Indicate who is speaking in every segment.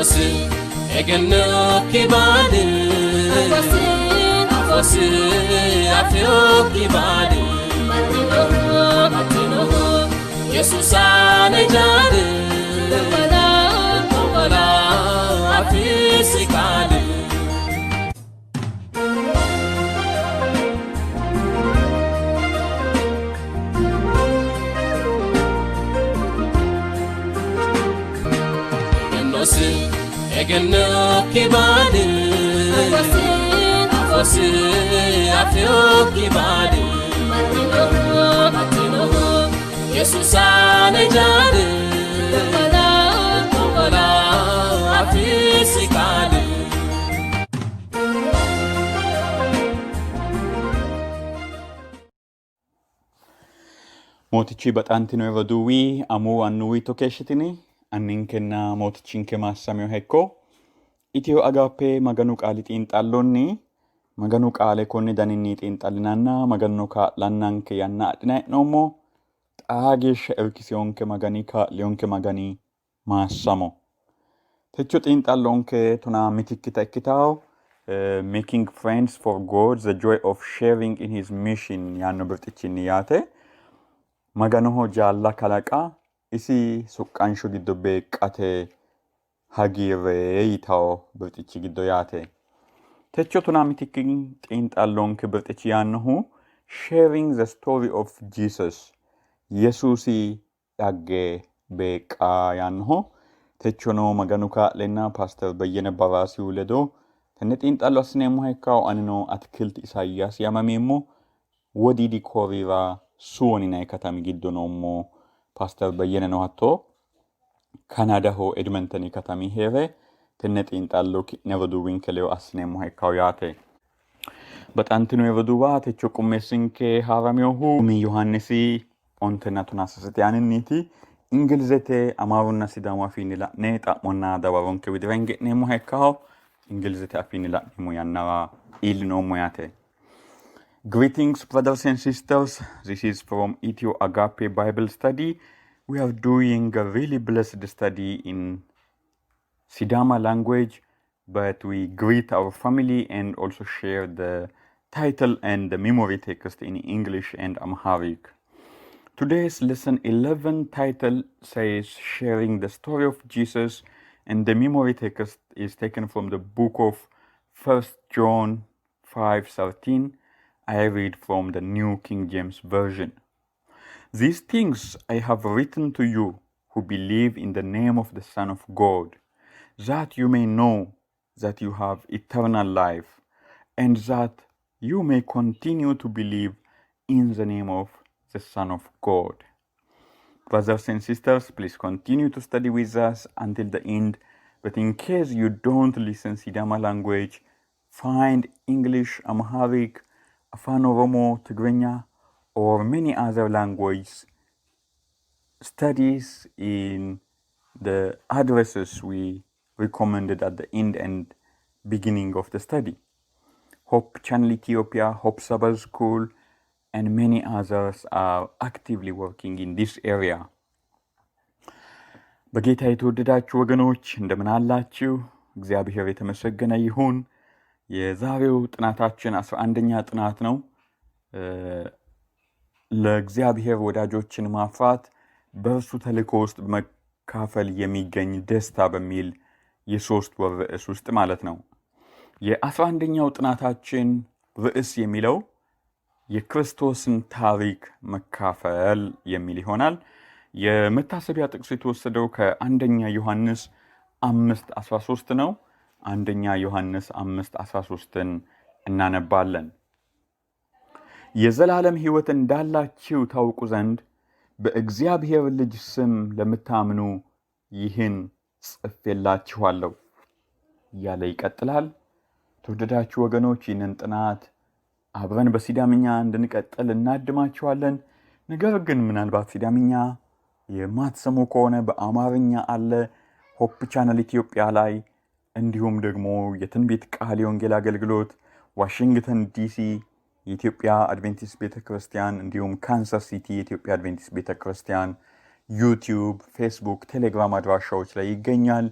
Speaker 1: Egennosi egennokki baali afosi afiyokki baali baxxinohu Yesuusa ne jaali gongola afisi qaali. Egennosi egennokki baali afosi afiyokki baali baxxinohu Yesuusa ne jaali gongola afisi qaali.
Speaker 2: Mootichi baxantino roduuwi amuwu annuwi to keeshshitini anninkenna mootichinke maassaminoha ikko. Itiyo Agape Maganu qaali xiinxallonni Maganu qaale konni daninni xiinxallinanna Maganu kaa'lannanke yanna adhina hee'noommo. Xaa geeshsha irkisionke Magani kaa'liyonke Magani maassamo. Techo xiinxallonke tonaa mitikkita ikkitawo Making Friends for God, the Joy of Sharing in His Mission yaanno birxichinni yaate. Maganoho jaalla kalaqa isi soqqansho giddo beeqqate hagiirre yitawo birxichi giddo yaate. Techo tonaa mitikki xiinxallonke birxichi yaannohu Sharing the Story of Jesus, Yesuusi dhagge beeqqa yaannoho. Techono Maganu kaa'lenna Paaster Beyyene Baraasihu ledo tenne xiinxallo assineemmoha ikkawo. Anino Atikilti Isaayyaasi yaamameemmo. Wodiidi Koorira Suwon yinanni katami giddo noommo. Paaster Beyyeneno hatto Kanaadaho Edmenteni katami hee're tenne xiinxallo ki'ne roduuwinke ledo assineemmoha ikkawo yaate. Baxantino roduuwa, techo qummeessinke haaraminohu umi Yohaannisi ontenna tonaa sasete aaninniiti. Ingilizete, Amaarunna Sidaamu afiinni la'ne xa'monna dawaronke widira hinge'neemmoha ikkaho. Ingilizete afiinni la'neemmo yannara iillinoommo yaate. Greetings, brothers and sisters. This is from Ethio Agape Bible Study. We are doing a really blessed study in Sidama language, but we greet our family and also share the title and the memory text in English and Amharic. Today's lesson 11 title says Sharing the Story of Jesus, and the memory text is taken from the book of 1 John 5:13. I read from the New King James Version. These things I have written to you who believe in the name of the Son of God, that you may know that you have eternal life, and that you may continue to believe in the name of the Son of God. Brothers and sisters, please continue to study with us until the end. But in case you don't listen Sidama language, find English, Amharic, Afan Oromo, Tigrinya, or many other language studies in the addresses we recommended at the end and beginning of the study. Hope Channel Ethiopia, Hope Sabbath School, and many others are actively working in this area. በጌታ የተወደዳችሁ ወገኖች እንደምን አላችሁ? እግዚአብሔር የተመሰገነ ይሁን። የዛሬው ጥናታችን 11ኛ ጥናት ነው። ለእግዚአብሔር ወዳጆችን ማፍራት በእርሱ ተልእኮ ውስጥ በመካፈል የሚገኝ ደስታ በሚል የሶስት ወር ርዕስ ውስጥ ማለት ነው። የ11ኛው ጥናታችን ርዕስ የሚለው የክርስቶስን ታሪክ መካፈል የሚል ይሆናል። የመታሰቢያ ጥቅሱ የተወሰደው ከአንደኛ ዮሐንስ 5:13 ነው። አንደኛ ዮሐንስ 5:13ን እናነባለን። የዘላለም ሕይወት እንዳላችሁ ታውቁ ዘንድ በእግዚአብሔር ልጅ ስም ለምታምኑ ይህን ጽፌላችኋለሁ እያለ ይቀጥላል። ተወደዳችሁ ወገኖች ይህንን ጥናት አብረን በሲዳምኛ እንድንቀጥል እናድማችኋለን። ነገር ግን ምናልባት ሲዳምኛ የማትሰሙ ከሆነ በአማርኛ አለ Hope Channel ኢትዮጵያ ላይ፣ እንዲሁም ደግሞ የትንቢት ቃል የወንጌል አገልግሎት ዋሽንግተን ዲሲ የኢትዮጵያ አድቬንቲስት ቤተ ክርስቲያን፣ እንዲሁም ካንሳስ ሲቲ የኢትዮጵያ አድቬንቲስት ቤተ ክርስቲያን ዩቲዩብ፣ ፌስቡክ፣ ቴሌግራም አድራሻዎች ላይ ይገኛል።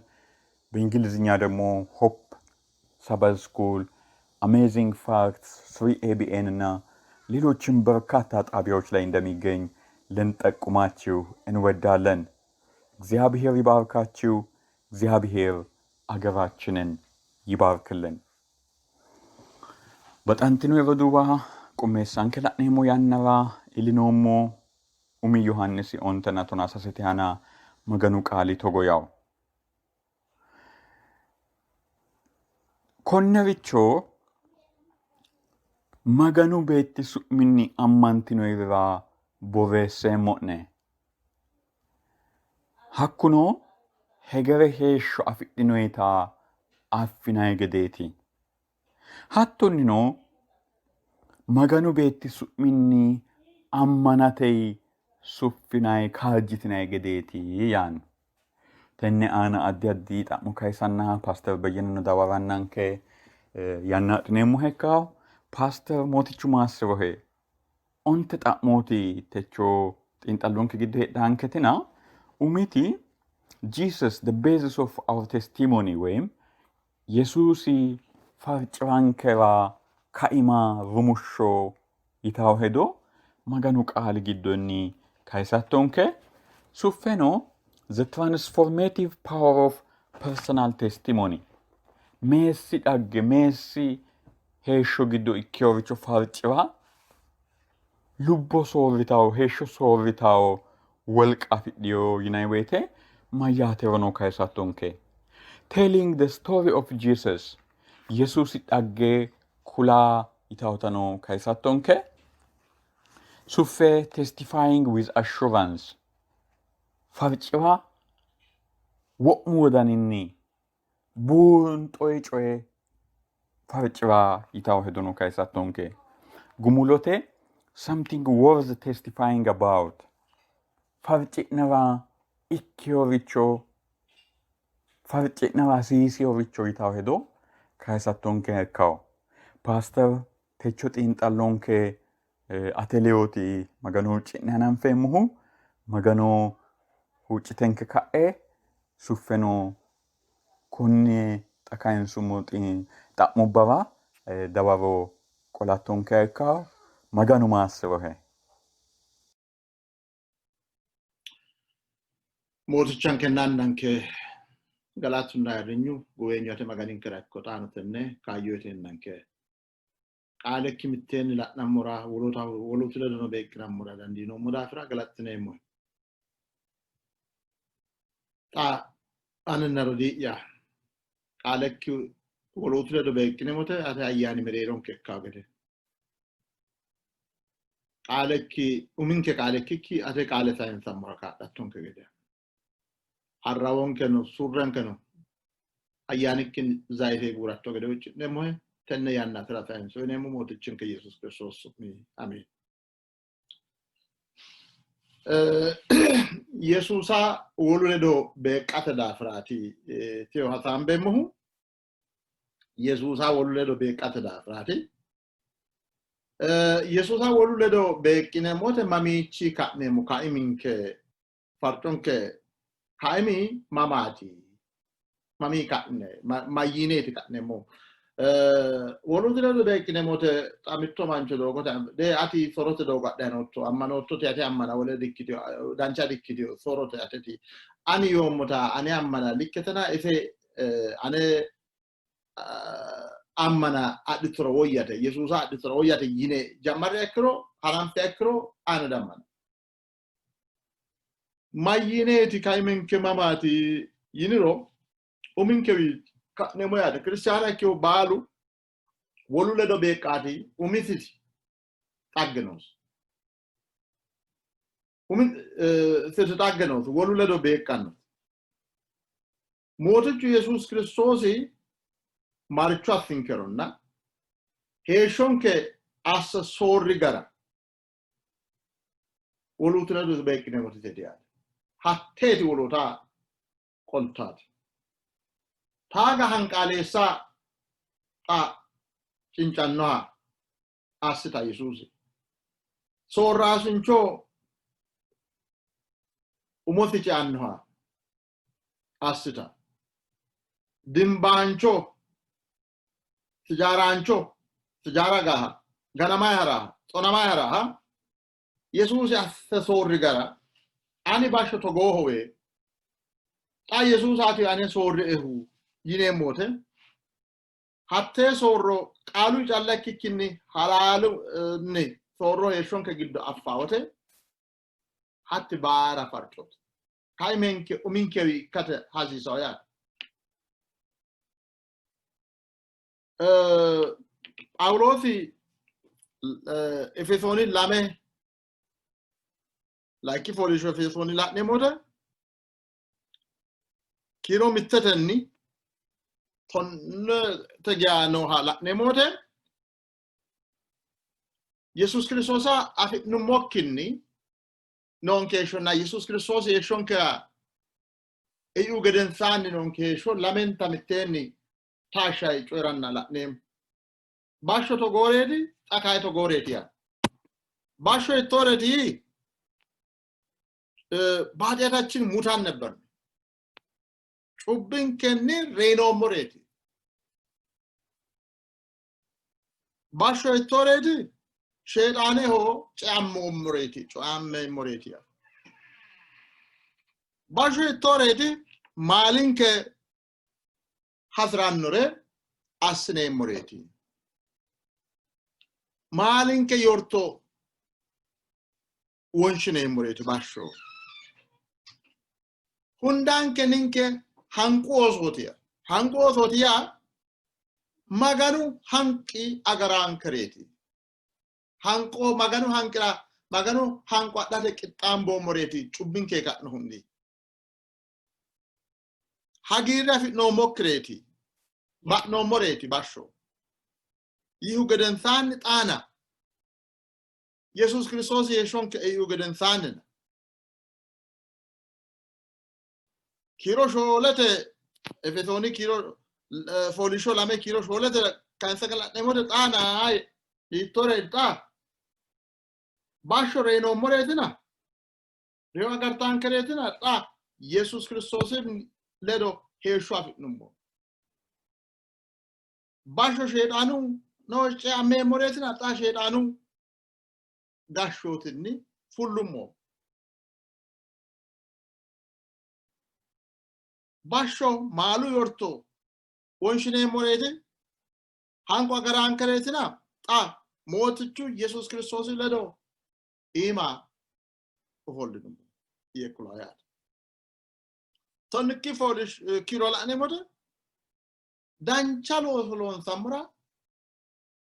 Speaker 2: በእንግሊዝኛ ደግሞ Hope Sabbath School፣ Amazing Facts፣ 3ABN እና ሌሎችም በርካታ ጣቢያዎች ላይ እንደሚገኝ ልንጠቁማችሁ እንወዳለን። እግዚአብሔር ይባርካችሁ። እግዚአብሔር አገራችንን ይባርክልን። Baxantino roduuwa qummeessanke la'neemmo yannara ilinoommo umi Yohaannisi 13 aana Maganu qaali togo yawo. Konnericho Maganu beetti su'minni ammantinoyirira borreesseemmo'ne. Hakkuno hegere heeshsho afidhinoyita affinanni gedeeti. Hattonnino Maganu beetti su'minni ammanatey suffinanni kaajjitinanni gedeeti yaanno. Tenne aana addi addi xa'mo kayisanna Paaster Beyyeneno dawarannanke yanna adhineemmoha ikkawo. Paaster Mootichu maassirohe. 9 xa'mooti techo xiinxallonke giddo heedhanketina umiti Jesus the basis of our testimony ወይም Yesuusi farci'rankera kaima rumushsho yitawo hedo Maganu qaali giddonni kayisattonke. Suffeno the transformative power of personal testimony meessi dhagge meessi heeshsho giddo ikkeworicho farci'ra lubbo soorritawo heeshsho soorritawo wolqa afidhiyo yinanni woyite mayyaaterono kayisattonke. Telling the story of Jesus Yesuusi dhagge kula yitawotano kayisattonke. Suffe testifying with assurance farci'ra wo'mu wodaninni buunxoyi coye farci'ra yitawo hedono kayisattonke. Gumulote something worth testifying about farci'nara ikkeworicho farci'nara hasiiseworicho yitawo hedo kayisattonke ikkawo. Paaster techo xiinxallonke ate leyooti Magano huucci'ne hananfeemmohu. Magano huuccitenke ka'e suffeno konne xa kayinsummo xa'mubbawa dawaro qolattonkeha ikkawo. Maganu maassirohe.
Speaker 3: Mootichankenna Annanke galatunna ayirrinyu guweenyu ate Maganinkera ikko xaano tenne kaayyo uyiteennanke qaalekki mitteenni la'nammora wolootu ledono beeqqinammora dandiinoommo daafira galaxxineemmohe. Xa aninna rodii'ya qaalekki wolootu ledo beeqqineemmote ate ayyaani mereeronke ikkawo gede qaalekki uminke qaale ikkikki ate qaale sayinsammora kaa'lattonke gede arrawonkeno surrenkeno ayyaanikki zayite buuratto gede huucci'neemmohe. Tenne yanna atera sayinso yineemmo Mootichinke Yesuus Kiristoos su'mi ameen. Yesuusa wolu ledo beeqqate daafiraati teyo hasaambeemmohu. Yesuusa wolu ledo beeqqate daafiraati. Yesuusa wolu ledo beeqqineemmote mamiichi ka'neemmo kaiminke farconke kaimi mamaati? Mamii ka'ne mayyineeti ka'neemmo? Wolu ledo beeqqineemmote xa mitto mancho doogote de ati sorote doogo adhayi nootto ammanoottoti ate ammana wole dikkitino dancha dikkitino sorote ateti ani yoommota ane ammana likketena ise ane ammana adhitoro woyyate Yesuusa adhitoro woyyate yine jammarre ikkiro haranfe ikkiro ano dammana. Mayyineeti kaiminke mamaati yiniro uminkewi ka'neemmo yaate. Kiristaana ikkihu baalu wolu ledo beeqqaati umisiti xagge noosi. Umisiti xagge noosi wolu ledo beeqqanno. Mootichu Yesuusi Kiristoosi maricho assinkeronna heeshshonke asse soorri gara wolootu ledo beeqqineemmoti tedi yaate. Hatteeti woloota qoltaati. Taaga hanqaaleessa xa cincannoha assita Yesuusi. Soorraasincho umosi ceannoha assita. Dimbaancho, sijaaraancho, sijaara gaha, ganamayi haraha, xonamayi haraha Yesuusi asse soorri gara ani bashsho togoohowe xa Yesuusaati ane soorriehu yineemmo wote hattee soorro qaalu calla ikkikkinni halaalunni soorro heeshshonke giddo affaa wote hatti baara farcooti. Kaimenke uminkewi ikkate hasiisawo yaate. Phaawuloosi Efesooni 2 layinki fooliishsho Efesooni la'neemmo wote kiiro 1tenni 10te geya nooha la'neemmo wote Yesuus Kiristoosa afi'nummokkinni noonke heeshshonna Yesuus Kiristoosi heeshshonkera eiu gedensaanni noonke heeshsho lamenta mitteenni taashshayi coyi'ranna la'neemmo. Bashsho togooreeti, xa kayi togooreeti yaa. Bashsho hittooreeti yii? በኃጢአታችን ሙታን ነበር። Cubbinkenni reyinoommoreeti. Bashsho hittooreeti? Sheexaaneho ceammoommoreeti, ceammeemmoreeti yaa. Bashsho hittooreeti? Maalinke hasi'rannore assineemmoreeti. Maalinke yorto wonshineemmoreeti bashsho. Hundanke ninke hanqu oosooti yaa. Hanqu oosooti yaa Maganu hanqi agaraankereeti. Hanqo Maganu hanqira Maganu hanqo adhate qixxaamboommoreeti cubbinke ka'nohunni. Hagiirre afi'noommokkireeti, ba'noommoreeti bashsho. Yihu gedensaanni xaana Yesuus Kiristoosi heeshshonke eihu gedensaannina kiiro 4te Efesooni kiiro fooliishsho 2 kiiro 4te kayinse la'neemmote xaana hiittoreeti xa bashsho reyinoommoreetina reyo agartaankereetina xa Yesuus Kiristoosi ledo heeshsho afi'nummo. Bashsho Sheexaanu no ceammeemmoreetina xa Sheexaanu gashshootinni fullummo. Bashsho maalu yorto wonshineemmoreeti, hanqu agaraankereetina xa Mootichu Yesuus Kiristoosi ledo iima ofollinummo yee kula yaate. Tonnikki foolish kiiro la'neemmote dancha looso loonsammora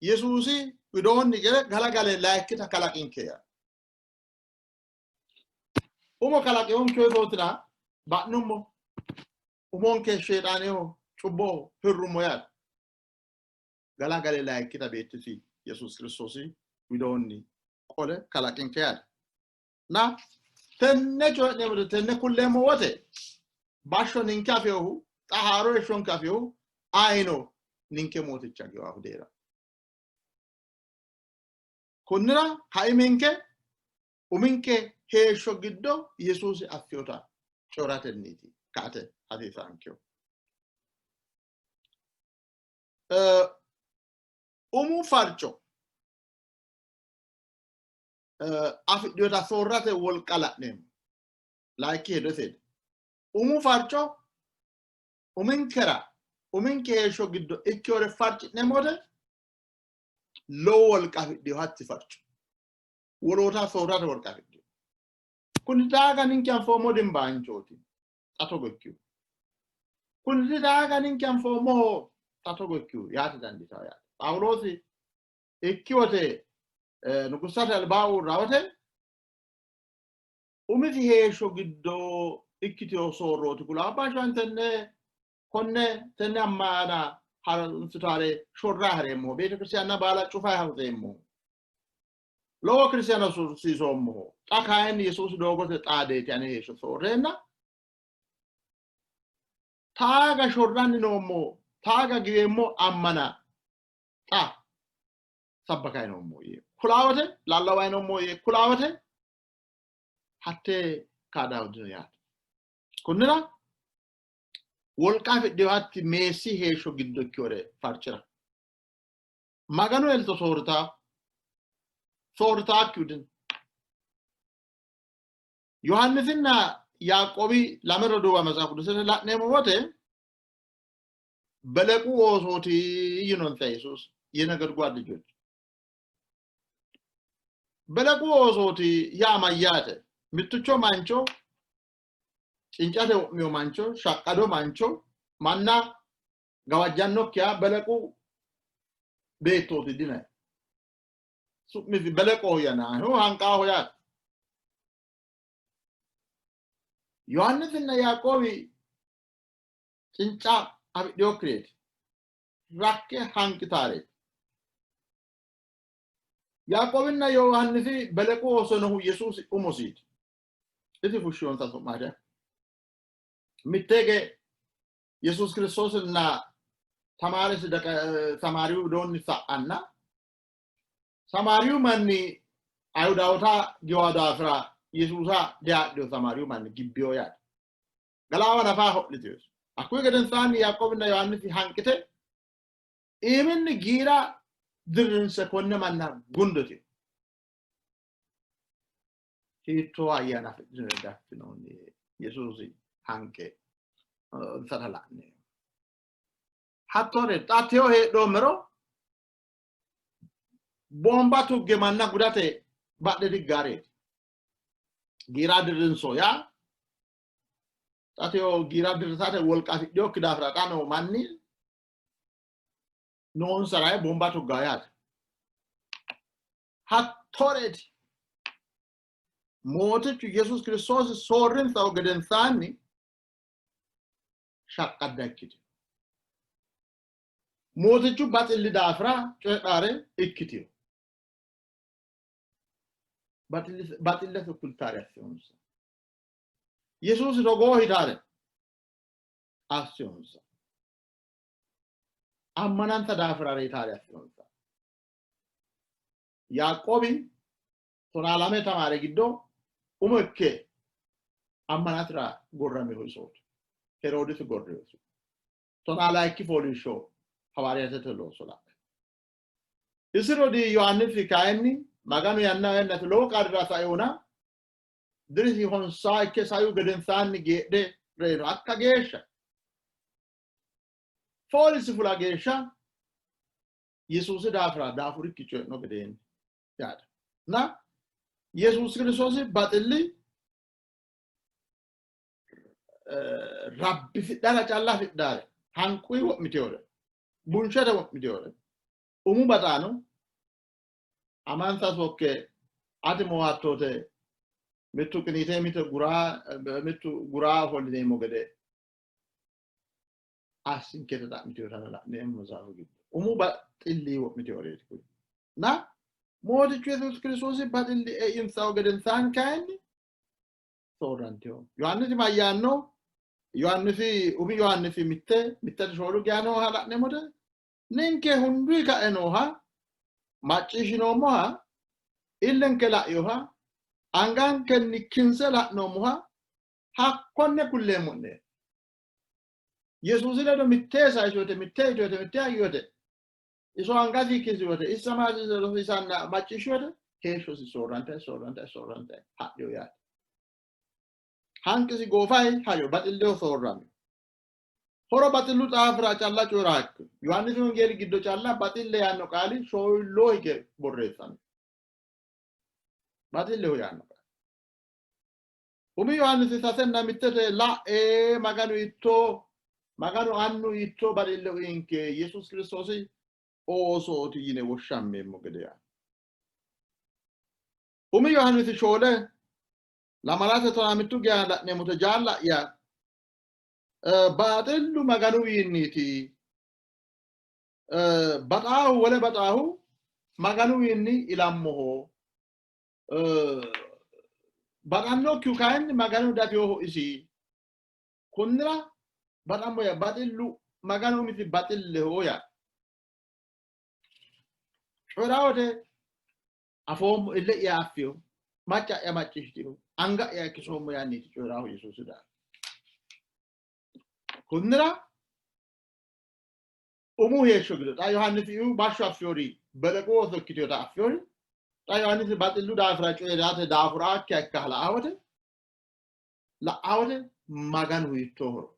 Speaker 3: Yesuusi widoonni gede galagale layikkita kalaqinke yaa. Umo kalaqinonke isootina ba'nummo, umonke sheexaaneho cubboho hirrummo yaate. Galagale layikkita beettisi Yesuusi Kiristoosi widoonni qole kalaqinke yaate. Na tenne coyi'neemmo tenne kulleemmo wote bashsho ninke afinohu xa haaro heeshshonke afinohu ayino ninke mooticha giwaahu deera. Konnira kaiminke uminke heeshsho giddo Yesuusi affinota coyi'ratenniiti kaate hasiisaankehu. Umu farco afidhinota soorrate wolqa la'neemmo. Layikki hedo iseeti. Umu farco uminkera uminke heeshsho giddo ikkinore farci'neemmo wote lowo wolqa afidhino hatti farco. Woloota soorrate wolqa afidhino. Kuni daaga ninke anfoommo dimbaanchooti. Xa togo ikkihu. Kuni daaga ninke anfoommoho xa togo ikkihu yaate dandiitanno yaate. Phaawuloosi ikki wote nugussate albaa uurra wote umisi heeshsho giddo ikkitino soorrooti kula abbashan tenne konne tenne ammana harunsitaare shorra hareemmoho beetekiristiyaanna baala cufa haruseemmoho lowo kiristiyaana sorsiisoommoho xa kayinni Yesuusi doogote xaadeeti ane heeshsho soorreenna taaga shorranni noommo taaga giweemmo ammana xa sabbakayi noommo yee kulawote lallawayi noommo yee kulawote hattee kaadaho dino yaate. Kunnira Wolqa afidhino hatti meessi heeshsho giddo ikkinore farcira. Maganu elto soorritaa soorritaakkihu dino. Yohaannisinna Yaaqoobi lame roduuwa Matsaaf Qidusete la'neemmo wote belequ oosooti yinonsa Yesuusi yenegodጓድ ልጆች Belequ oosooti yaa mayyaate? Mitticho mancho cincate wo'mino mancho, shaqqado mancho, manna gawajjannokkiha belequ beettooti dinay. Su'misi beleqoho yanaahu hanqaaho yaate. Yohaannisinna Yaaqoobi cinca afidhinokkireeti. Rakke hanqitaareeti. Yaaqoobinna Yohaannisi belequ ooso noohu Yesuusi umosiiti. Isi fushshiyonsa su'maati. Mitteege Yesuusi Kiristoosinna tamaaresi Samaariyu widoonni sa'anna Samaariyu manni Ayihudaawota giwa daafira Yesuusa dihaadhino Samaariyu manni gibbiyo yaate. Galaawa nafa ho'litino. Hakkuyi gedensaanni Yaaqoobinna Yohaannisi hanqite iiminni giira dirrinse konne manna gundoti. Hiittoo ayyaana afidhino daffinoonni Yesuusi hanqe insara la'ne. Hattoore xa teyo heedhoommero bomba tugge manna gudate badhe diggaareeti. Giira dirrinso yaa xa teyo giira dirrisate wolqa afidhinokki daafira xa noo manni noonsara bomba tuggaa yaate. Hattoreeti. Mootichu Yesuus Kiristoosi soorrinsahu gedensaanni shaqqadda ikkitino. Mootichu baxilli daafira coyidhaare ikkitino. Baxillesi kultaare assinonsa. Yesuusi togoo hitaare assinonsa. Ammanansa daafira reyitaare assinonsa. Yaaqoobi 12 tamaare giddo umo ikke ammanatira gorraminohu isooti. Heroodisi gorrinosi. 12 fooliishsho hawaariyaatete looso la'ne. Isi rodii Yohaannisi kayinni Maganu yanna yannate lowo qarrira sainohuna dirisi honsaa ikke saihu gedensaanni geedhe reyino. Hakka geeshsha foolisi fula geeshsha Yesuusi daafira daafurikki coyi'no gedeenni yaate. Na Yesuusi Kiristoosi baxilli rabbisidhara calla afidhaare hanquyi wo'mitewore bunshete wo'mitewore umu baxaano amansa sokke ati moohattoote mittu qiniite mittu guraa mittu guraa ofollineemmo gede assinkete xa'miteyootana la'neemmo matsaafu giddo. Umu baxilli wo'miteyoreeti kuri. Na Mootichu Yesuusi Kiristoosi baxilli einsahu gedensaanni kayinni soorranteyo. Yohaannisi mayyaanno? Yohaannisi umi Yohaannisi mitte mittete shoolu geya nooha la'neemmote ninke hunduyi ka'e nooha macciishshinoommoha illenke la'inoha angankenni kinse la'noommoha hakkonne kulleemmo'ne. Yesuusi ledo mittee sayisi wote, mittee iti wote, mittee agi wote, iso angasi kisi wote, issa maasisi rosiisanna macciishshi wote, heeshshosi soorrante soorrante soorrante hadhino yaate. Hanqisi goofay hajo baxilleho soorrami. Horo baxillu xaafira calla coyi'ra hakko. Yohaannisi Wongeeli giddo calla baxille yaanno qaali shoyilloo hige borreessami. Baxilleho yaanno qaali. Umi Yohaannisi sasenna mittete la'e Maganu hiittoo Maganu annu hiittoo baxille uyinke Yesuusi Kiristoosi oosooti yine woshshammeemmo gede yaanno. Umi Yohaannisi 4 lamalate 15 geya la'neemmote jaalla'ya baxillu Maganuwiinniiti. Baxaahu wole baxaahu Maganuwiinni ilammoho. Baxannokkihu kayinni Maganu dafinoho isi. Kunnira baxammo yaa baxillu Maganu umisi baxilleho yaa. Coyi'ra wote afoommo ille'ya affino, macca'ya macciishshitino, anga'ya ikkisoommo yaanniiti coyi'rahu Yesuusi daafira. Kunnira umu heeshsho giddo xa Yohaannisi iu bashsho affiyori belequ ooso ikkitinota affiyori xa Yohaannisi baxillu daafira coyi'rate daafuraakkiha ikka la'awote la'awote Maganu hiittoohoro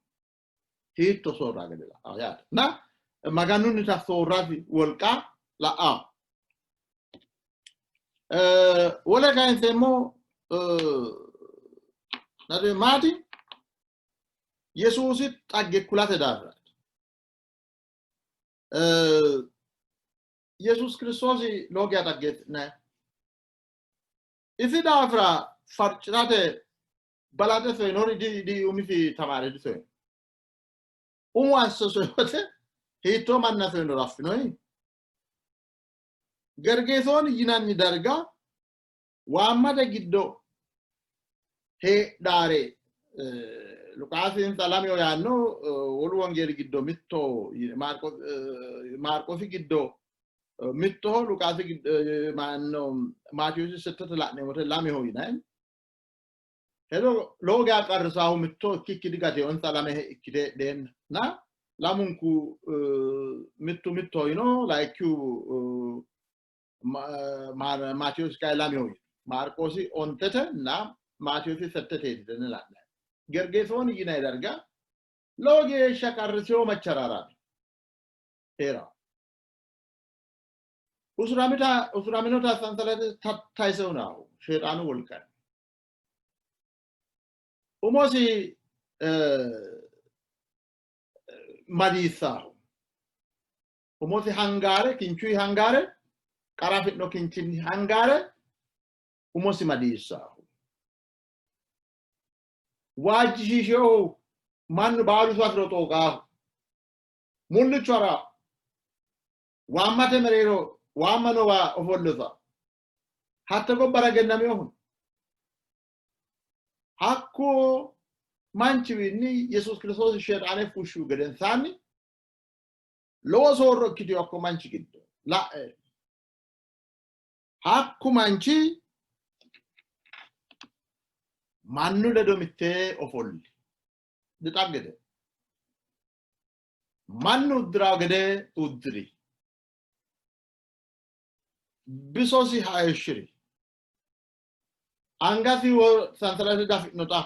Speaker 3: hiitto soorra gede la'awo yaate na Maganunnita soorrasi wolqa la'awo. Wole kayinseemmo maati? Yesuusi xagge kulate daafiraati. Yesuus Kiristoosi lowo geya xaggeessi'nanni. Isi daafira farci'rate balaxe soyinori di umisi tamaare disoyino. Umu asse soyote hiittoo manna soyinoro affinoyi? Gergeesooni yinanni darga waammate giddo heedhaare Luqaasi insa lameho yaanno, wolu wongeeli giddo mitto, Maarqoosi giddo mittoho, Luqaasi giddo maanno Maatiyoosi sittete la'neemmote lameho yinanni. Hedo lowo geya qarrisaahu mitto ikkikki digatino, insa lame ikkite heedheenna na lamunku mittu mittoho yino, layikkihu Maatiyoosi kayi lameho yino. Maarqoosi ontete na Maatiyoosi setteteeti tenne la'nanni. Gergesooni yinanni darga lowo geeshsha qarrisino macharaaraati hee'ranno. Usuraminota sansalate tattayise hunaahu Sheexaanu wolqanni. Umosi madiissaahu. Umosi hangaare, kinchuyi hangaare, qara afi'no kinchinni hangaare umosi madiissaahu. Waajjishiishinohu mannu baalu iso afiro xooqaahu. Mullichu ha'ra waammate mereero waamma noowa ofollota hatte gobbara egennaminohu hakko manchiwiinni Yesuusi Kiristoosi Sheexaane fushshihu gedensaanni lowo soorro ikkitino hakko manchi giddo la'e. Hakku manchi mannu ledo mittee ofolli. Dixaggete. Mannu uddi'rawo gede uddiri. Bisosi hayishshiri. Angasi sansalate dafi'nota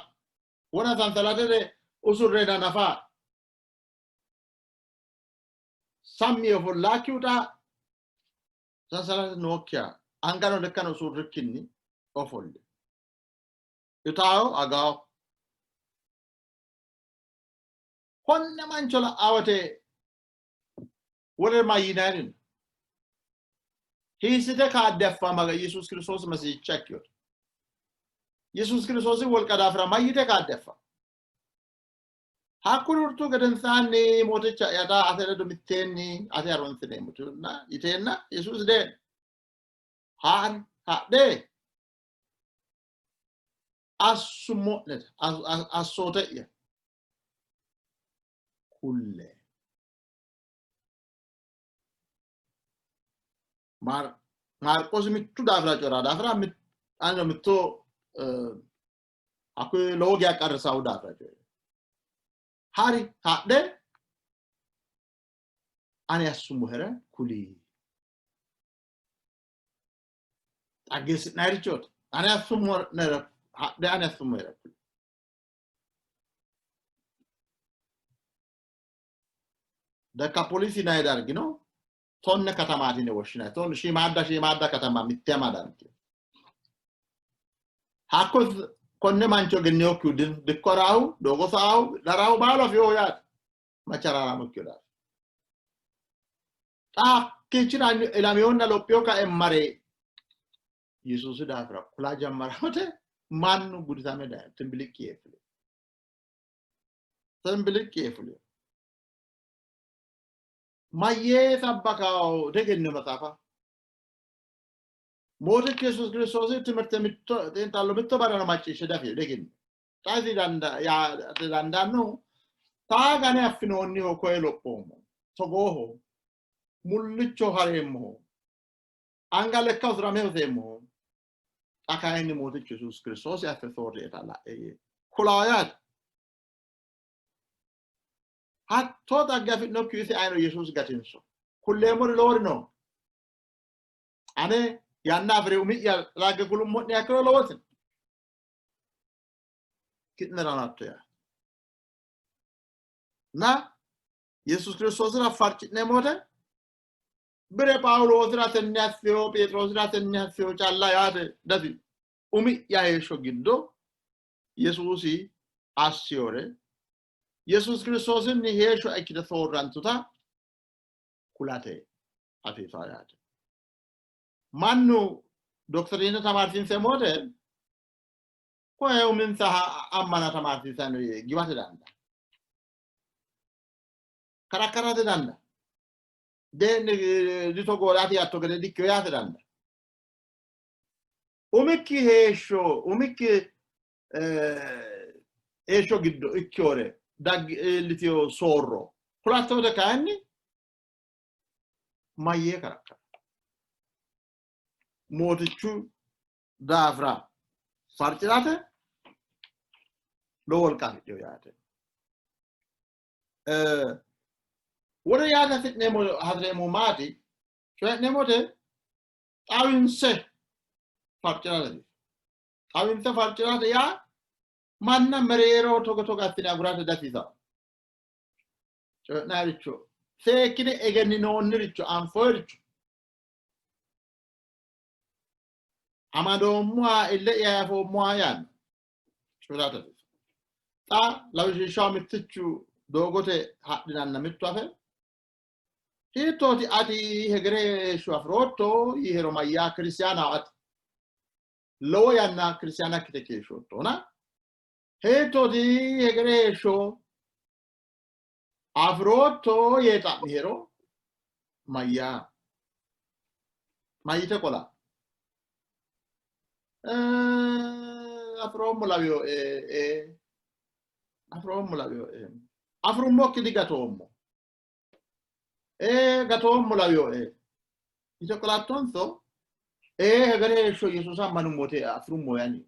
Speaker 3: wona sansalatete usurreena nafa sammi yee ofollaakkihu xa sansalate nookkiha angano lekkano usurrikkinni ofolli. Itaayo agawo. Konne mancho la''a wote wolere mayyiinayiri no? Hiissite kaadde affa maga Yesuus Kiristoosi Mesihicha ikkinota? Yesuus Kiristoosi wolqa daafira mayyite kaadde affa? Hakkuri urtu gedensaanni mooticha'ya xa ate ledo mitteenni ate harunsineemmo yiteenna Yesuusi dee'ni. Haa'ri hadhe assummo'neta assoote'ya kulle. Maarqoosi mittu daafira coyi'ra daafira anino mitto hakkuyi lowo geya qarrisaahu daafira coyi'ri. Hari hadhe ani assummohere kuli. Xaggeessi'nayirichooti. Ani assummohere hadhe ani assummohere kuli. Dekapolisi yinanni dargi no. Tonne katamaati yine woshshinanni. Tonne shiimaadda shiimaadda katama mitte amadanti. Hakko konne mancho egenniyokkihu dikko haraahu, doogo sa'aahu, daraahu baalu afinoho yaate. Macharaaraamo ikkino daafira. Xa hakkiichira ilamihonna lophiyo kae mare Yesuusi daafira kula jammaramote mannu gudisame dayi timbiliqqi yee fuli. Timbiliqqi yee fuli. Mayyee sabbakawo degennino maxaafa. Mootichu Yesuusi Kiristoosi timirte mitto xiinxallo mitto barrano macciishshe dafino degennino. Xa isi dandaannohu taa gane affinoonniho koye lophoommo togooho mullicho hareemmoho anga lekka usurame hoseemmoho xa kayinni Mootichu Yesuusi Kiristoosi affe soorrieta la'e yee kulaa yaate. Hattoo xagge afi'nokkihu isi ayino Yesuusi gatinso. Kulleemmori lowori no. Ane yanna afi're umi'ya xagge kulummo'ne ikkiro lowote. Ki'nerano hatto yaa. Na Yesuus Kiristoosira farci'neemmo wote bire Phaawuloosira tenne assino, Pheexiroosira tenne assino calla yaate dasi umi'ya heeshsho giddo Yesuusi assiyore Yesuus Kiristoosinni heeshsho ikkite soorrantuta kulate hasiisaa yaate. Mannu dokitiriine tamaarsiinseemmo wote koye uminsaha ammana tamaarsiisanno yee giwate dandaa. Karakkarate dandaa. Dee'ni ditogoo yaate yaatto gede dikkiyo yaate dandaa. Umikki heeshsho umikki heeshsho giddo ikkiyore dagg iillitiyo soorro kulatto wote kayinni mayyee karakkara mootichu daafira farci'rate lowo wolqa afidhino yaate. Wole yaate hasi'neemmo hasi'neemmo maati? Coyi'neemmote xawinse farci'rate. Xawinse farci'rate yaa manna mereero togo togo assine agurate dasiisanno. Coyi'nayiricho seekkine egenninoonniricho anfoyiricho amadoommoha ille'ya afoommoha yaanno coyi'rate hasiisanno. Xa lawishshaho mittichu doogote hadhinanna mittu afe hiittooti ati hegere heeshsho afi'rootto yiihero mayyaa kiristaanaho ati lowo yanna kiristaana ikkite keeshshoottona hiittooti hegere heeshsho afi'rootto yee xa'mihero mayyaa mayyite qola afi'roommo lawiyoe afi'roommo lawiyoe afi'rummokki digatoommo ee gatoommo lawiyoe yite qolattonso ee hegere heeshsho Yesuusa ammanummote afi'rummo yaani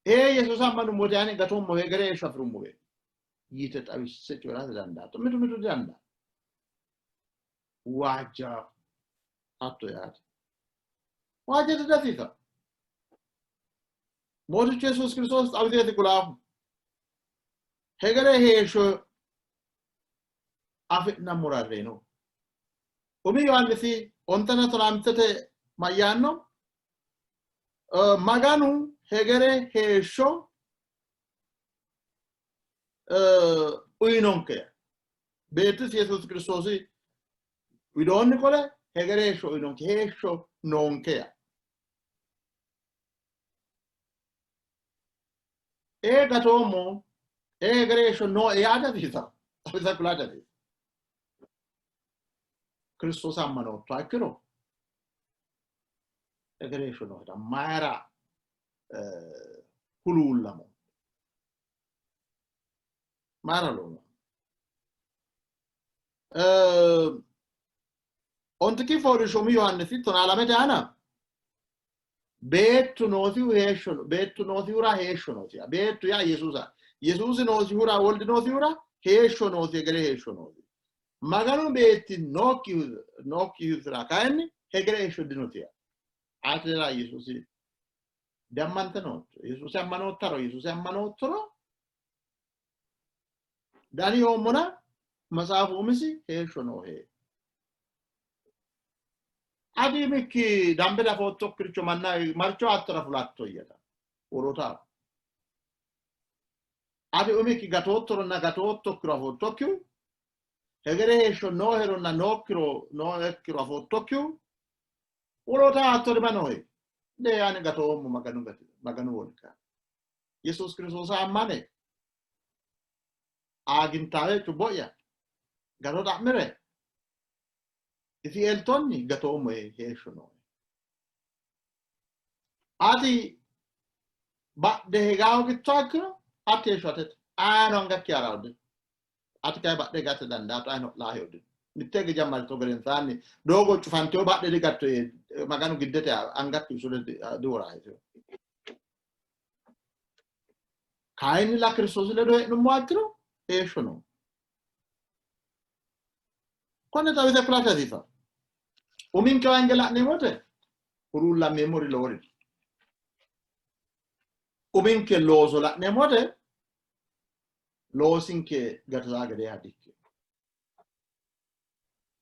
Speaker 3: ee Yesuusa ammanummote yaani gatoommo hegere heeshsho afi'rummo yite xawisse coyi'rate dandaatto. Mitu mitu didandaanno. Waajja hatto yaate. Waajjate dasiisa. Mootichu Yesuus Kiristoos xawiseeti kulaahu. Hegere heeshsho afi'nammora reyino. Umi Yohaannisi ontana tonaa mayyaanno? Maganu hegere heeshsho uyinonke. Beettisi Yesuusi Kiristoosi widoonni qole hegere heeshsho uyinonke, heeshsho noonke. Ee gatoommo, ee hegere heeshsho nooe yaa dasiisa, xawisa kula dasiisa. Kiristoosi ammanoottoha ikkiro hegere heeshsho nooheta mayira huluullamo? Mayira huluullamo? Ontikki fooliishsho umi Yohaannisi 12 aana beettu noosihu heeshsho beettu noosihura heeshsho noosi. Beettu yaa Yesuusa. Yesuusi noosihura woldi noosihura heeshsho noosi, hegere heeshsho noosi. Maganu beetti nookkihura kayinni hegere heeshsho dinosi. Atera Yesuusi diammante nootto. Yesuusi ammanoottaro Yesuusi ammanoottoro dani yoommona matsaafu umisi heeshsho noohe. Ati mikki dambe dafoottokiricho manna marcho attora fulatto yeta woloota. Ati umikki gatoottoronna gatoottokkiru afoottokkihu hegere heeshsho nooheronna nookkiro noohekkiro afoottokkihu woloota hatto dima noohe. De ani gatoommo Maganu gati Maganu wolqa. Yesuus Kiristoosa ammane aagintaawe cubbo'ya gato xa'mire isi eltonni gatoommo heeshsho nooe. Ati badhe higaa hoogittoha ikkiro hatti heeshsho atete. Ayino angakki ha'rawo dino. Ati kayi badhe higate dandaatto, ayino laaheyo dino. Mitte hige jammarito gedensaanni doogo cufanteyo badhe digatto yee Maganu giddete angakki usure diworaayisiyo. Kayinnilla Kiristoosi ledo hee'nummoha ikkiro heeshsho no. Konne xawise kulate hasiisanno. Uminkewa hinge la'neemmo wote huluullammeemmori lowori no. Uminke looso la'neemmo wote loosinke gatisaa gedeeha dikkino.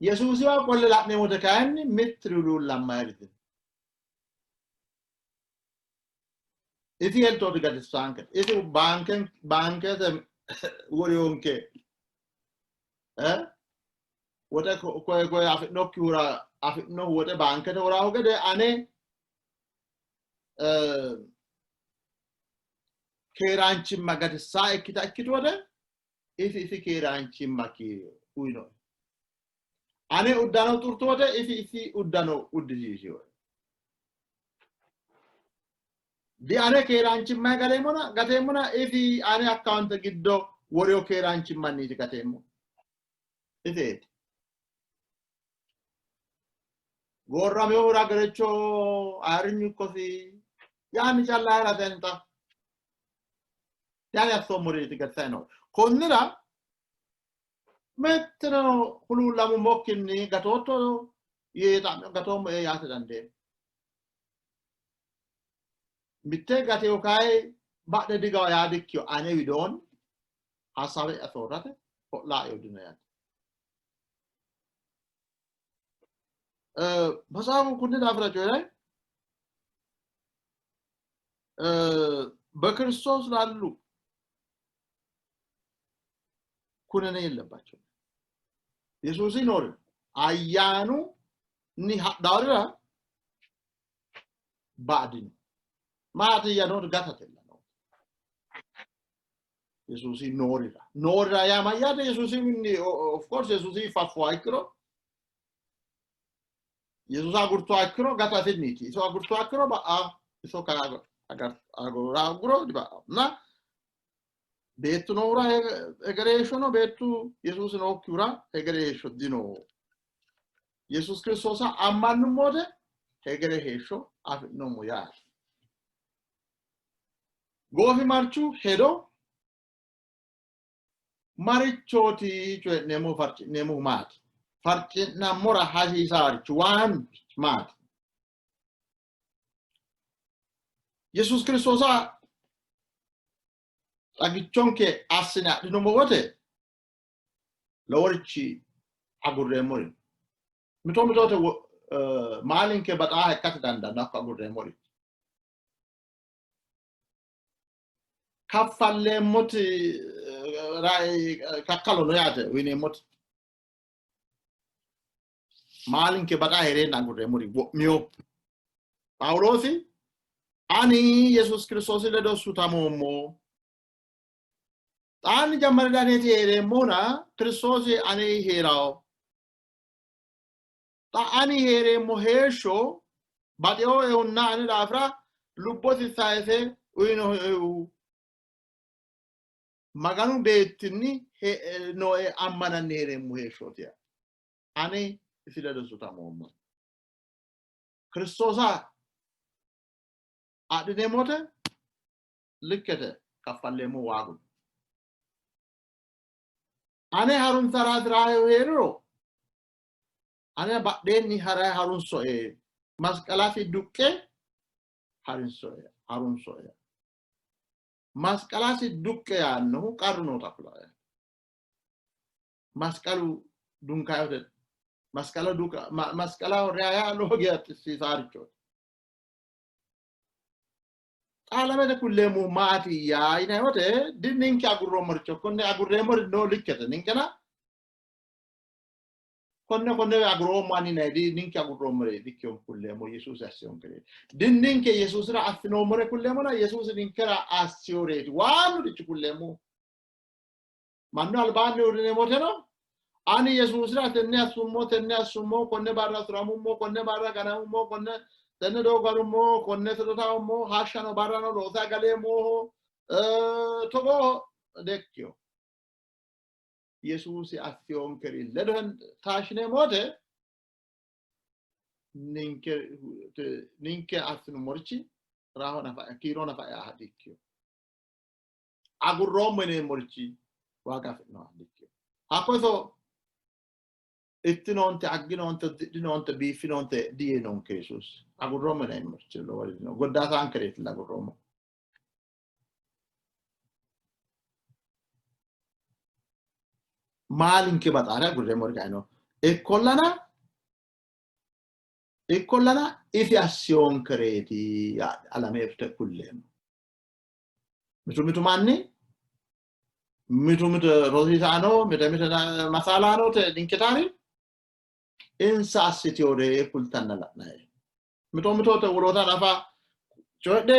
Speaker 3: Yesuusiwa qolle la'neemmo wote kayinni mittiri huluullammayiri dino. Isi eltooti gatissaanke. Isi baankete woriyonke woxe koye koye afi'nokkihura afi'nohu woxe baankete woraahu gede ane keeraanchimma gatissaa ikkita ikkitu wote isi isi keeraanchimma uyinoe. Ane uddano xurtu wote isi isi uddano uddisiisioe. Di ane keeraanchimma galeemmona gateemmona isi ane akkaawunte giddo woreo keeraanchimmanniiti gateemmo. Iseeti. Goo'raminohura gerecho ayirrinyu ikkosi yaanni calla ayirrate xa. Yaani assoommoriiti gatisai no. Konnira mittino huluullamummokkinni gatootto yee xa'me gatoommo ee yaate dandeemmo. Mitte gateyo kayi badhe digawa yaa dikkiyo ane widoonni hasaawe'ya soorrate ho'laa dino yaate. Matsaafu kunni daafira coyi'ray በክርስቶስ ላሉ ኩነኔ የለባቸው። Yesuusi noori ayyaanu ni hadhaarira baadino maatiyya noori gatatella no Yesuusi noorira noorira yaa mayyaate Yesuusi of course Yesuusi faffuha ikkiro Yesuusa agurtuha ikkiro gatasinniiti iso agurtuha ikkiro ba'a iso agura aguro diba'a na Beettu noohura hegere heeshsho no, beettu Yesuusi nookkihura hegere heeshsho dino. Yesuus Kiristoosa ammannummote hegere heeshsho afi'noommo yaate. Goofimarchu hedo marichooti coyi'neemmohu farci'neemmohu maati? Farci'nammora hasiisaarichi waan maati? Yesuus Kiristoosa xagichonke assine adhinummo wote loworichi agurreemmori mito mitote maalinke baxaaha ikkate dandaanno hakko agurreemmori kaffalleemmoti kakkalo no yaate uyineemmoti maalinke baxaa hee'reenna agurreemmori wo'miyo Phaawuloosi ani Yesuus Kiristoosi ledo sutamoommo xaanni jammare daneeti hee'reemmona Kiristoosi ane hee'rawo xa ani hee'reemmo heeshsho baxewoehunna ane daafira lubbosi sayise uyinohu Maganu beettinni nooe ammananni hee'reemmo heeshshooti ane isi ledo sutamoommo. Kiristoosa adhineemmote likkete kaffalleemmo waagu. Ane harunsara hasi'raahu hee'riro ane badheenni harayi harunsoe masqalasi duqqe harinsoe harunsoe. Masqalasi duqqe yaannohu qarru noota kulae. Masqalu dunkayote masqala duka masqalaho reya lowo geya xissiisaarichooti. Xaalamete kulleemmohu maati yaa yinanni wote di ninke agurroommoricho konne agurreemmori noo likkete ninkena konne konne aguroommo ani yinanni di ninke agurroommore dikkiyon kulleemmo Yesuusi assiyonkereeti. Di ninke Yesuusira assinoommore kulleemmona Yesuusi ninkera assiyoreeti waannurichi kulleemmo. Mannu albaanni uurrineemmoteno ani Yesuusira tenne assummo, tenne assummo, konne barra suramummo, konne barra ganamummo, konne tenne doogo harummo, konne sodotaummo, hashshano barrano loosa galeemmoho, togoo dekkiyo. Yesuusi assiyonkeri ledo taashshineemmo wote ninke ninke assinummorichi raho nafa kiiro nafa ea dikkiyo. Agurroommo yineemmorichi waaga afi'noha dikkino. Hakko iso Ittinoonte, agginoonte, uddidhinoonte, biiffinoonte diyiinonke Yesuusi. Agurroommo yineemmorichi lowori dino. Goddaataankereetilla agurroommo. Maalinke baxaare agurreemmori kayi no. Ikkollana ikkollana isi assiyonkereeti alameefte kulleemmo. Mitu mitu manni mitu mitu rosiisaano mite mite masaalaano ninketaari insa assitiyore kultanna la'nayi. Mito mitote woloota nafa coyidhe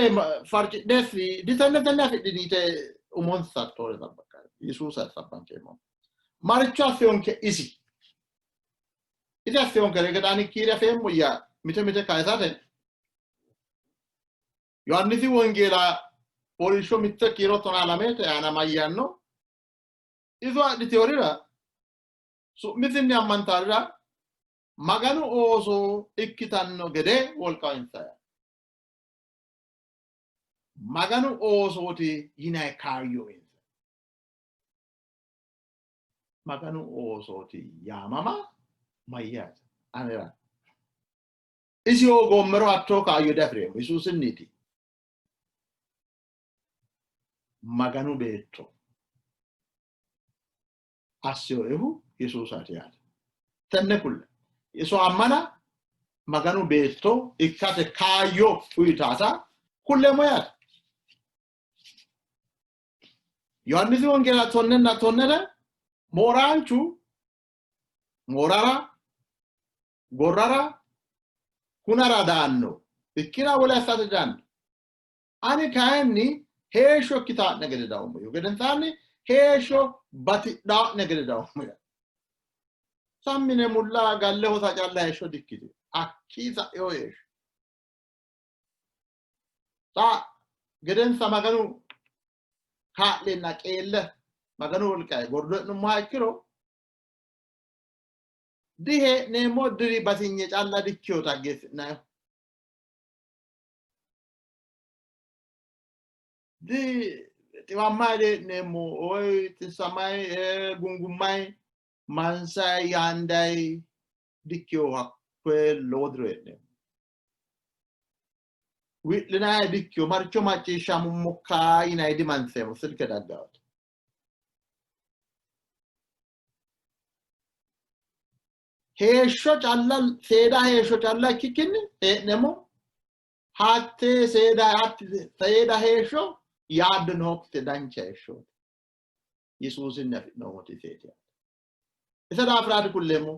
Speaker 3: farcidhe ditenne tenne afidhini yite umonsa toore sabbakkanno. Yesuusa sabbankeemmo. Maricho assiyonke isi? Isi assiyonkere gede ani kiire afeemmo yaa mite mite kayisate Yohaannisi Wongeela fooliishsho mitte kiiro tonaa lamete aana mayyaanno? Iso adhitiyorira su'misinni ammantarira Maganu ooso ikkitanno gede wolqa uyinsa yaanno. Maganu oosooti yinanni kaayyo uyinsa. Maganu oosooti yaamama mayyaate? Anera isi hoogoommero hattoo kaayyo diafi'reemmo. Yesuusinniiti. Maganu beetto assinoehu Yesuusaati yaate. Tenne kulle. Iso ammana Maganu beetto ikkate kaayyo uyitaata kulleemmo yaate. Yohaannisi Wongeela tonnenna tonnete mooraanchu moorara gorrara hunara daanno ikkina wole assate daanno. Ani kayinni heeshsho ikkitaa'ne gede dawummo yihu gedensaanni heeshsho batidhaa'ne gede dawummo yaate. Sammine mulla galle hosa calla heeshsho dikkitino. Hakkii sa'ino heeshsho. Xa gedensa Maganu kaa'lenna qeelle Maganu wolqayi gordo e'nummoha ikkiro dihee'neemmo diri batinye calla dikkino xaggeessi'nayihu. Di xiwammayi dihee'neemmo woy xissamayi gungummayi mansayi yaandayi dikkino hakkoye lowo diro hee'neemmo. Wi'linayi dikkino maricho macciishshamummokka yinayi dimanseemmo silke daggawote. Heeshsho calla seeda heeshsho calla ikkikkinni hee'neemmo hattee seeda seeda heeshsho yaaddo nookkite dancha heeshshooti. Yesuusinni afi'noommoti iseeti. Ise daafiraati kulleemmo.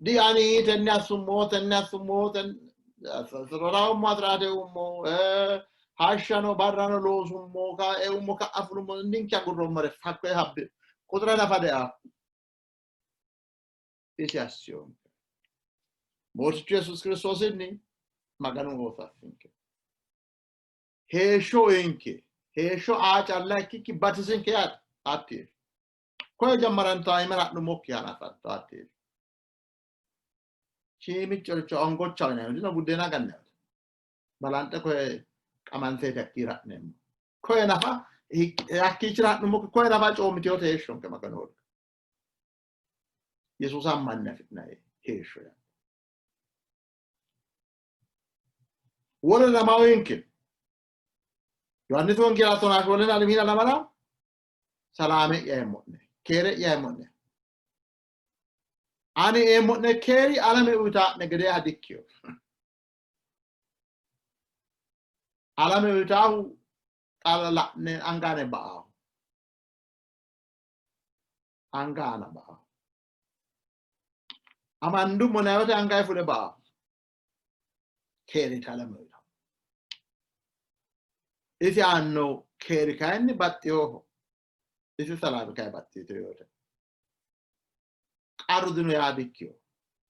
Speaker 3: Di ani tenne assummo tenne assummo roraummo asiraate uummo hashshano barrano loosummo kaeummo ka'a fulummo ninke agurroommore hakkoye habbe quxure nafa dea isi assiyonke. Mootichu Yesuusi Kiristoosinni Maganu ooso assinke. Heeshsho uyinke. Heeshsho aa calla ikkikki batisinke yaate. Hatti heeshsho. Koye jammaranto iimira ha'nummokki hanafanto hatti heeshsho. Shiimiccoricho ongochaho yinanni dino buddeena gannayote. Balanxe koye qamanseeti hakkiira ha'neemmo. Koye nafa hakkiichira ha'nummokki koye nafa coommiteyote heeshshonke Maganu wolqa. Yesuusa ammanne afi'nanni heeshsho yaate. Wole lamawinke Yohaannisi Wongeela tonaa shoolena lemiina lamala salaame'ya eemmo'ne, keere'ya eemmo'ne. Ani eemmo'ne keeri alame uyitaa'ne gedeeha dikkino. Alame uyitaahu xala la'ne angane ba'aahu. Anga aana ba'aahu. Amandummo nayote angayi fule ba'aahu. Keeri alame uyitaahu. Isi aanno keeri kayinni baxxinoho. Isi salaame kayi baxxitinote. Qarru dino yaa dikkino.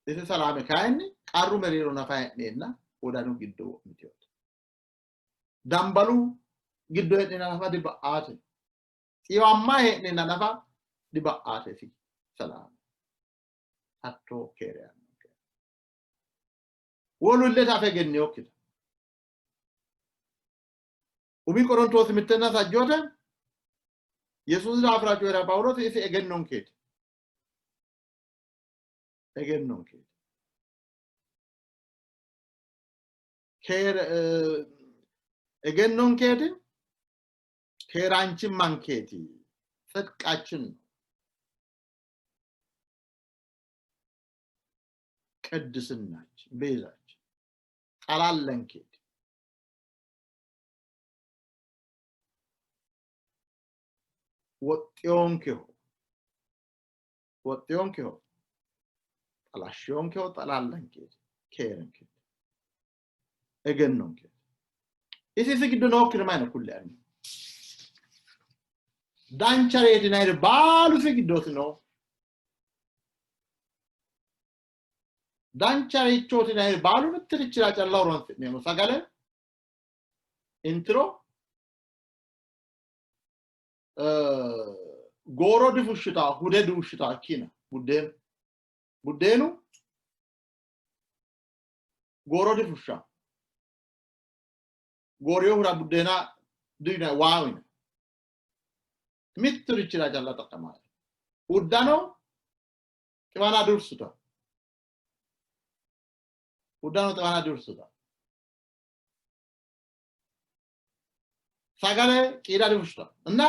Speaker 3: Isi salaame kayinni qarru mereero nafa hee'neenna wodanu giddo wo'mitinote. Dambalu giddo hee'neenna nafa diba'aate. Xiiwamma hee'neenna nafa diba'aate isi salaame. Hattoo keere aannonke. Wolu illete afe egenninokkita. Umi Qorontoosi mittenna sajjoote Yesuusi daafira coyi'ra Phaawuloosi isi egennonkeeti. Egennonkeeti. Keere egennonkeeti, keeraanchimmankeeti, ጽድቃችን ነው። ቅድስናችን፣ ቤዛችን፣ ጠላለንኬቲ ወጤዮንኬሆ ወጤዮንኬሆ xalashshiyonkeho xalallankeeti keerenkeeti egennonkeeti isi isi giddo nookkire mayino kulle anni danchareeti yinayiri baalu isi giddooti no dancharichooti yinayiri baalu mittirichira calla horonsi'neemmo sagale intiro gooro difushshita hude difushshita ikkina buddeenu buddeenu gooro difushsha gooriyohura buddeena duyina waawina mitturichira calla xaqqamaare uddano xiwana dursuta uddano xiwana dursuta sagale qiida difushshita እና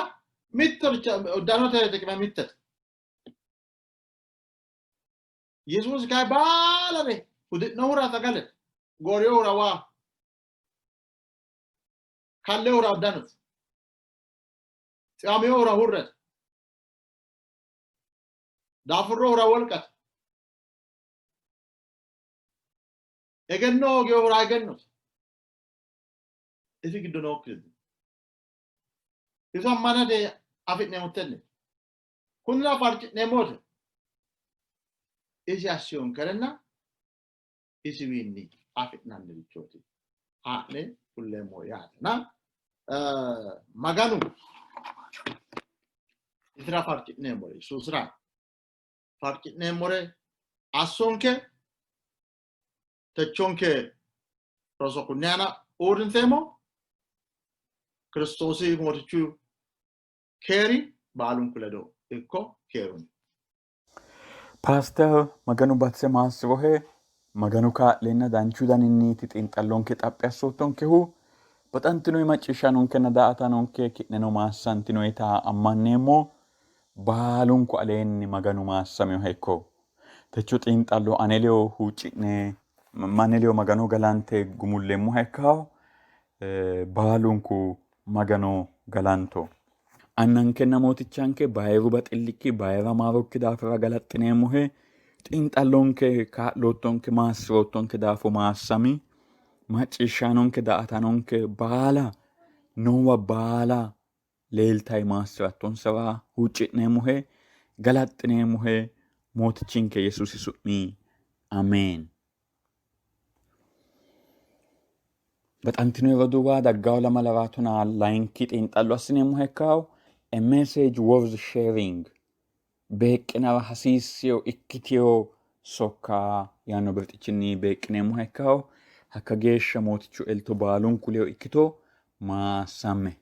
Speaker 3: mittoricho uddanote xiqime mittete Yesuusi kayi baalare hudi'nohura sagale gooriyohura waa kallehura uddanote xiwaminohura hurrete daafurrohura wolqate egenno hooginohura egennote isi giddo nookkiri dino. Iso ammanate afi'neemmo tenne. Kunnira farci'neemmote isi assiyonkerenna isiwiinni afi'nannirichooti haa'ne fulleemmo yaate. Na Maganu isira farci'neemmore Yesuusira farci'neemmore assonke techonke roso kunni aana uurrinseemmo. Kiristoosi Mootichu keeri baalunku ledo ikko keerunni.
Speaker 2: Paaster Maganu batise maassi'rohe, Maganu kaa'leenna danchu daninniiti xiinxallonke xaphi assoottonkehu. Baxantinoi macciishshaanonkenna daa''ataanonke ki'neno maassantinoyita ammanneemmo. Baalunku aleenni Maganu maassaminoha ikko. Techo xiinxallo ane ledo huucci'ne, ane ledo Magano galante gumulleemmoha ikkawo. Baalunku Magano galanto. Annankenna Mootichanke bayiru baxillikki, bayira maarokki daafira galaxxineemmohe. Xiinxallonke kaa'loottonke, maassi'roottonke daafo maassami. Macciishshaanonke, daa''ataanonke baala noowa baala leeltayi maassi'rattonsara huucci'neemmohe, galaxxineemmohe. Mootichinke Yesuusi su'mi Ameen. Baxantino roduuwa daggawo lamalara tonaa layinki xiinxallo assineemmoha ikkawo a message worth sharing beeqqinara hasiissino ikkitino sokka yaanno birxichinni beeqqineemmoha ikkawo hakka geeshsha mootichu elto baalunku ledo ikkito maassamme.